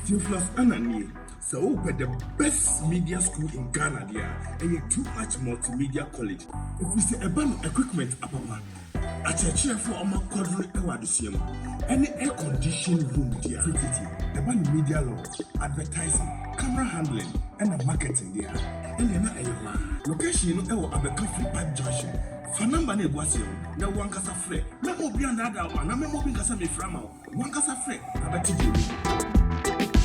Theophilus Ananie, sɛ wopɛ the best media school in Ghana deɛ a, ɛyɛ Too Much Multimedia College. Ɛfiri sɛ ɛba no equipment apapa, akyerɛkyerɛfoɔ a wɔn akwadoro wɔ adesua mu, ɛne air condition room deɛ a, tititi ɛba no media law, advertising, camera handling, ɛna marketing deɛ a, ɛnneɛ na ɛyɛ hɔ a. Location no ɛwɔ Abɛka Free Pipe Junction. Fa number no egu aseɛ no na wankasa frɛ. Mɛma obi andaadaa wo anaa mɛma obi nkasa mefrɛ ama wo. Wankasa frɛ na bɛte deɛ ɛwɔ mu.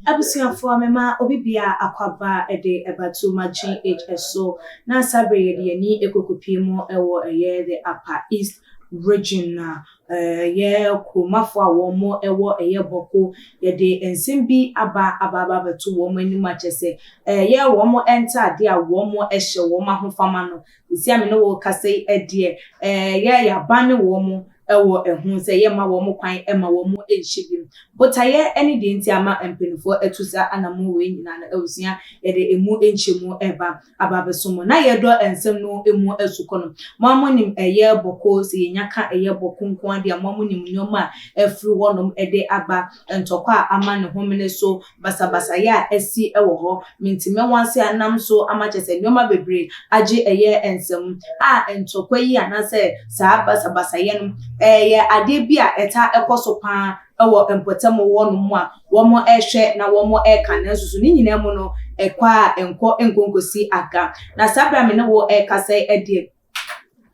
Abusuafoɔ, mema obi bia akwaba de ɛba Too Much GH so. Na saa bere yɛde yɛni ekokopie mu ɛwɔ ɛyɛ the Upper East Region, na ɛyɛ kuromafo a wɔn ɛwɔ ɛyɛ Bawku. Yɛde nsɛm bi aba abɛto wɔn anim akyɛ sɛ ɛyɛ wɔn ntaade a wɔn hyɛ wɔn ahofama no esi ame ne wɔ kasa yi ɛdeɛ, ɛyɛ yaba ne wɔn ɛwɔ ɛho sɛ yɛma wɔn kwan ɛma wɔn nhyɛ bi mu. Botaeɛ ɛne deɛ nti ama mpanimfoɔ ɛtu saa anamɔ wei nyinaa no, abusua, yɛde emu nkyɛmu ɛba aba abɛso mu na yɛdɔ nsɛm no emu ɛsukɔ no. Mo a mo nim ɛyɛ Bawku, sɛ yɛnya ka ɛyɛ Bawku nko adeɛ a, mo a mo nim nneɛma a ɛfiri hɔnom ɛde aba, ntɔkwa a ama ne homene so, basabasayɛ a ɛsi ɛwɔ hɔ, mintimi anam so ama kyerɛ sɛ nneɛma bebree agye ɛyɛ nsɛm a ntɔkwa yi anaasɛ saa basabasayɛ no ɛyɛ adeɛ bi a ɛta ɛkɔ so paa ɛwɔ mpɔtam hɔnom a wɔn ɛhwɛ na wɔn ɛka. Nanso so ne nyinaa mu no, ɛkɔ a nkɔ nkonkosi aga. Na saa abira mi ne wɔ ɛkasa ɛdeɛ,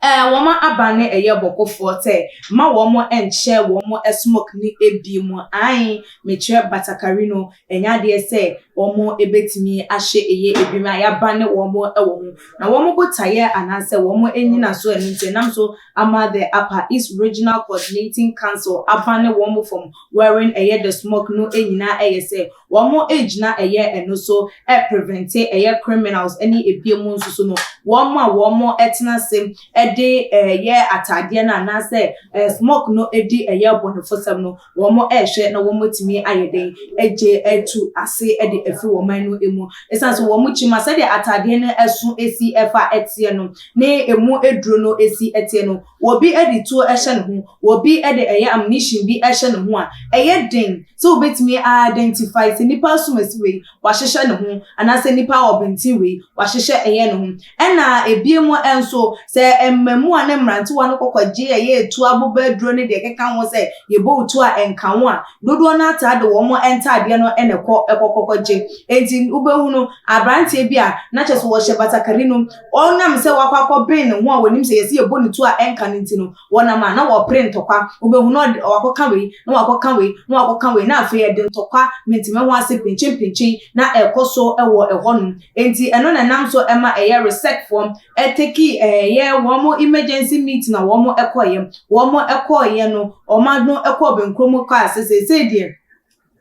wɔn aba ne ɛyɛ Bawkufoɔ sɛ ma wɔn nkyɛ wɔn smock ne ebi mu ayi mekyerɛ batakari no. Ɛnyɛ adeɛ sɛ wɔn ebetumi ahyɛ ɛyɛ ebi mu a yaba ne wɔn ɛwɔ ho. Na wɔn botaeɛ anaasɛ wɔn anyina so ɛno nti ɛnam so ama the Upper East Regional Coordinating Council aba ne wɔn from wearing ɛyɛ the smock no nyinaa, ɛyɛ sɛ wɔn gyina ɛyɛ ɛno so ɛprevent ɛyɛ criminals ɛne ebie mu nso so no, wɔn a wɔn ɛtena ase ɛde ɛyɛ ataadeɛ no anaasɛ smock no ɛdi ɛyɛ bɔnefosɛm no, wɔn ɛrehwɛ na wɔn atumi ayɛ den ɛgye ɛtu ase ɛde ɛfiri wɔn man no emu. Esan so wɔn kyima sɛdeɛ ataadeɛ no ɛso esi ɛfa ɛteɛ no ne emu eduro no esi ɛteɛ no, obi ɛde tuo ɛhyɛ ne ho, obi ɛde ɛyɛ ammunition bi ɛhyɛ ne ho a, ɛyɛ den sɛ obetumi identify sɛ nipa asomasi wei wahyehyɛ ne ho anaasɛ nipa ɔbɛnten wei wahyehyɛ ɛyɛ ne ho. Ɛna ebie mu nso sɛ mmamu a ne mmerantewa no kɔkɔgye ɛyɛ etu aboba aduro ne deɛ ɛkeka ho sɛ yɛbɔ otu a ɛnka ho a, dodoɔ no ataa de wɔn ntaadeɛ no ɛna ɛkɔ ɛkɔkɔkɔgye. Eti wobɛhu no, aberanteɛ bi a na kyerɛ sɛ wɔhyɛ batakari no, ɔnam sɛ wakɔ akɔbɛn ne ho a wɔnim sɛ yɛsi yɛbɔ ne tu a ɛnka ne ti no, wɔnam a na wɔpere ntɔkwa. Wobɛhu na wakɔka wei na wakɔka wei na wakɔka wei, na afei yɛde ntɔkwa mintimi ho ase pinkyin na ɛkɔ so ɛwɔ ɛhɔnom. Nti ɛno na ɛnam so ɛma ɛyɛ REGSEC foɔ ɛtake ɛyɛ wɔn emergency meeting a wɔn ɛkɔɔyɛ. Wɔn ɛkɔɔyɛ no, wɔn ano ɛkɔɔ benkurom kɔ ase seesei deɛ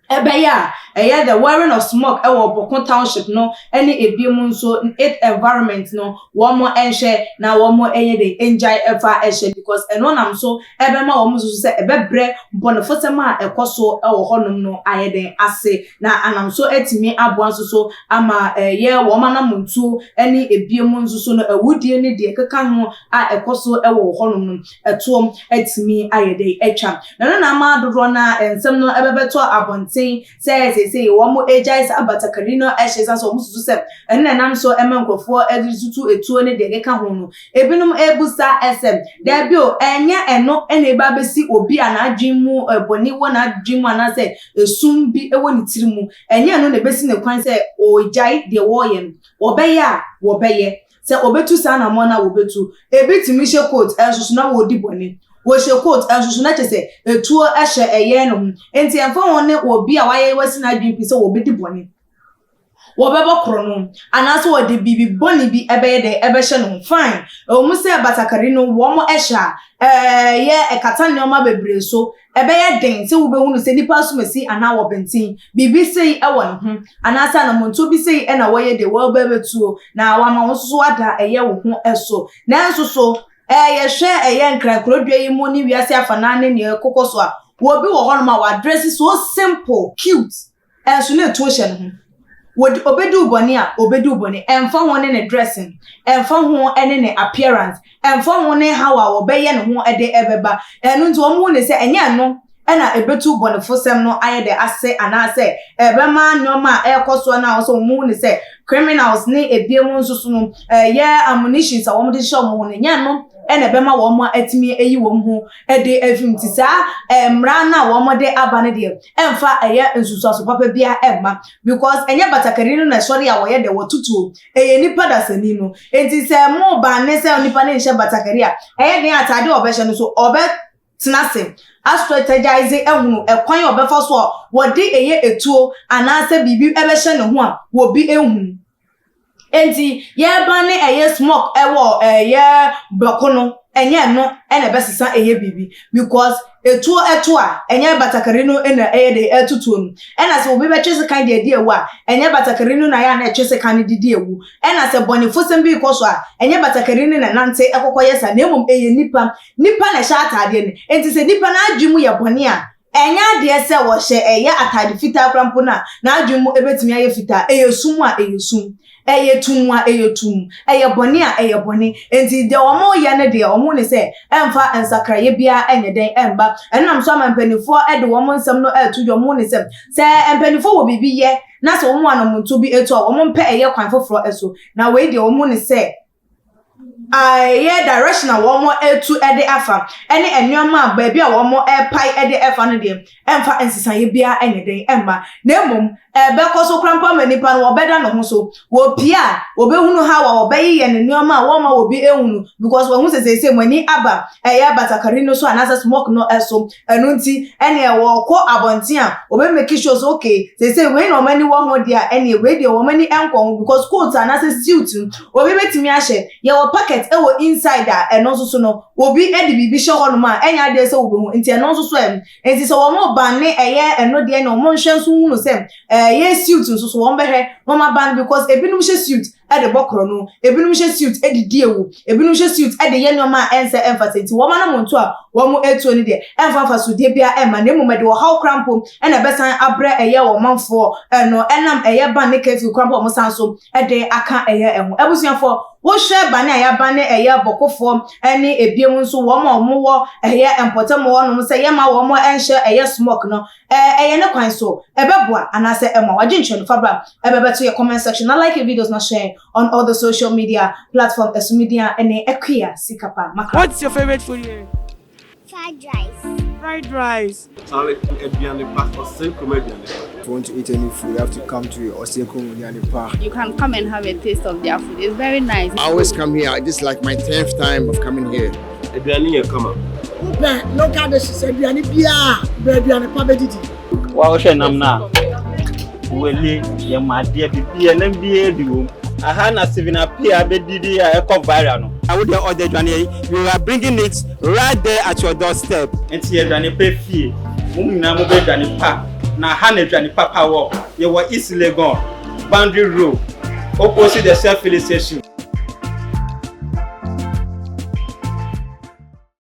ɛbɛyɛ a ɛyɛ the wearing of smock ɛwɔ Bawku township no ɛne ebiem nso it environment no, wɔn ɛnhwɛ na wɔn ɛyɛ de ngyae ɛfa ɛhyɛ, because ɛno nam so ɛbɛma wɔn nso sɛ ɛbɛbrɛ bɔnefosɛm a ɛkɔ so ɛwɔ hɔnom no ayɛ den ase, na anam so ɛtumi aboa nso so ama ɛyɛ wɔn anamontuo ɛne ebiem nso so no, awudie ne deɛ ɛkeka ho a ɛkɔ so ɛwɔ hɔnom no, ɛtoɔm ɛtumi ayɛ den atwa. Na ɛno na ama dodoɔ na nsɛm no ɛbɛbɛtɔ abɔnten sɛ seesei wɔn agyae saa batakari no ɛhyɛ, san sɛ wɔn susu sɛ ɛno na ɛnam so ɛma nkurɔfoɔ ɛde tutu etuo ne deɛ ɛkeka ho no. Ebinom ebusa ɛsɛ dɛbi o, ɛnyɛ ɛno ɛna eba abɛsi obi a n'adwene mu ɛbɔne wɔ n'adwene mu anaasɛ esum bi ɛwɔ ne tiri mu, ɛnyɛ ɛno na ebesi ne kwan sɛ ɔgyae deɛ wɔreyɛ no. Wɔbɛyɛ a wɔbɛyɛ sɛ obetu saa anamɔ na wɔbɛtu. Ebi tumi hyɛ coat ɛnso so na wɔredi bɔne, wɔhyɛ coat ɛnso so na kyerɛ sɛ etuo ɛhyɛ ɛyɛ no ho. Nti ɛnfa wɔn ne obi a wayɛ wasi n'adwene pi sɛ wɔbɛdi bɔne, wɔbɛbɔ korɔ no anaasɛ wɔde biribi bɔne bi ɛbɛyɛ dɛ ɛbɛhyɛ no ho. Fine, ɛwɔ mu sɛ batakari no wɔn ɛhyɛ a ɛyɛ ɛkata nneɛma bebree so, ɛbɛyɛ den sɛ wobɛhu no sɛ nipa asomasi anaa wɔbɛnten biribi sei ɛwɔ ne ho anaasɛ anamontuo bi sei ɛna wɔyɛ de wɔbɛbɛtuo na wama wɔn nso so ada ɛyɛ wo ho ɛso. Nanso so yɛhwɛ ɛyɛ nkrankurodua yi mu ne wiase afanaa ne nea ɛkokɔ so a, wɔbi wɔ hɔnom a wadress so simple, cute, ɛnso ne etuo hyɛ ne ho. Wɔde obedi wo bɔne a, obedi wo bɔne. Ɛmfa ho ne ne dressing, ɛmfa ho ne ne appearance, ɛmfa ho ne how a wɔbɛyɛ ne ho de ɛbɛba. Ɛno nti wɔn hu ne sɛ ɛnyɛ ɛno ɛna ebetu bɔnefosɛm no ayɛ de ase anaasɛ ɛbɛma nneɛma a ɛrekɔ soɔ no a wɔsɛ wɔn hu ne sɛ criminals ne ebiem nso so no, ɛyɛ ammunitions a wɔn de hyehyɛ wɔn ho no, nyɛ no ɛna ɛbɛma wɔn atumi ayi wɔn ho ɛde afim. Nti saa mmara no a wɔn de aba no deɛ, ɛmfa ɛyɛ nsusuaso papa biara ɛmma, because ɛnyɛ batakari no na ɛsɔre a wɔyɛ de wɔtutuo, ɛyɛ nipa dasani no. Nti sɛ mo ban ne sɛ nipa ne nhyɛ batakari a, ɛyɛ den ataade a ɔbɛhyɛ no so, ɔbɛ tena ase astrategize ehunu ɛkwan a ɔbɛfa so a wɔde ɛyɛ etuo anaasɛ biribi ɛbɛhyɛ ne ho a wɔbi ehunu. Nti yɛreba ne ɛyɛ smock ɛwɔ ɛyɛ Bawku no, ɛnyɛ no ɛna ɛbɛsesa ɛyɛ biribi, because etuo ɛto a, ɛnyɛ batakari no ɛna ɛyɛ de ɛtutuo no. Ɛna sɛ obi bɛtwe sekan de adi ewu a, ɛnyɛ batakari no na yɛ a na ɛtwe sekan no didi ewu. Ɛna sɛ bɔnefosɛm bi kɔ so a, ɛnyɛ batakari no na nante ɛkɔkɔ yɛ sa, na emom ɛyɛ nipa. Nipa na ɛhyɛ ataadeɛ no. Nti sɛ nipa n'adwi mu yɛ bɔne a, ɛnyɛ adeɛ sɛ wɔhyɛ ɛyɛ ataade fitaa koraa mpo na n'adwi mu ebɛtumi ayɛ fitaa. Ɛyɛ sum a, ɛyɛ sum, ɛyɛ tum a, ɛyɛ tum, ɛyɛ bɔne a, ɛyɛ bɔne. Nti deɛ wɔn yɛ no deɛ, wɔn ne sɛ ɛmfa nsakraeɛ biara ɛnyɛ dɛn ɛmba. Ɛnam so ama mpanimfoɔ ɛde wɔn nsɛm no ɛɛto dwa. Wɔn ne sɛ mpanimfoɔ wɔ biribi yɛ na sɛ wɔn anamonto bi etu a, wɔn mpɛ ɛyɛ kwan foforɔ ɛso. Na wei deɛ, wɔn ne sɛ ɛyɛ direction a wɔn etu ɛde afa ɛne nneɛma a baabi a wɔn ɛrepae ɛde ɛfa no deɛ, ɛmfa nsesaeɛ biara ɛnyɛ dɛn ɛmma, na mmom ɛbɛkɔ so koraa mpo ama nipa no wɔbɛda ne ho so. Wɔpie a, wɔbɛhunu ha a wɔbɛyeyɛ ne nneɛma a wɔma obi ehunu, because wɔn ho sɛsɛsɛ wɔn ani aba ɛyɛ batakari no so anaasɛ smock no ɛso. Ɛno nti ɛnea wɔkɔ abɔnten a, wɔbɛ make sure so okay, sɛsɛ wei na wɔn ani wɔ ho deɛ a, ɛnea wei deɛ wɔn ani nkɔ ho, because coat anaasɛ suit no, obi bɛtumi ahyɛ, yɛwɔ pocket ɛwɔ inside a ɛno nso so no, obi ɛde biribi hyɛ hɔnom a ɛnyɛ adeɛ sɛ wɔbɛhu. Nti ɛno nso so nti sɛ wɔn ban ne ɛyɛ ɛno deɛ, na wɔn nhwɛ nso hunu sɛ ɛyɛ suit nso so wɔn bɛhwɛ na wɔn aban, because ebinom hyɛ suit ɛde bɔ korɔ no, ebinom hyɛ suit ɛde di ewu, ebinom hyɛ suit ɛde yɛ nneɛma a ɛnsɛ ɛmfa sɛ. Nti wɔn anamonto a wɔn etuo no deɛ, ɛmfa mfasodeɛ biara ɛma, na mmom ɛde ɔhaw kora mpo ɛna ɛbɛsan abrɛ ɛyɛ wɔn manfoɔ ɛno, ɛnam ɛyɛ ban ne curfew kora mpo a wɔn san so ɛde aka ɛyɛ ɛho. Abusuafoɔ, wohwɛ ban a yɛaba ne ɛyɛ Bawkufoɔ ɛne ebiem nso, wɔn a wɔwɔ ɛyɛ mpɔtam hɔnom sɛ yɛma wɔn ɛnhyɛ ɛyɛ smock no, ɛyɛ ne kwan so ɛbɛboa anaasɛ ɛma wagye nkyɛn no fabra ɛbɛbɛto yɛ comment section na like videos na share on all the social media platform. Ɛso media ɛne Ɛkuya Sikapa Makra. What's your favorite food here? Fried rice. Fried rice. Charlie, aduane pa, Oseikrom aduane pa. If you want to eat any food, you have to come to Oseikrom Aduane Pa. You can come and have a taste of their food. It's very nice. I always come here. This is like my 10th time of coming here. Aduane yɛ kama. Wopɛ local dishes, aduane biara, brɛ Aduane Pa bɛdidi. Wa wohwɛ nam no a, wele yɛma adeɛ biribi ɛnam biara bi wɔ mu aha na Stephen Appiah bɛdidi a ɛkɔ viral no. Na wo deɛ, ɔde aduane yi, we are bringing it right there at your doorstep. Nti aduane pa fie mo nyinaa mobɛ aduane pa na ha na aduane papa wɔ. Yɛwɔ East Legon, Boundary Road, opposite the Shell filling station.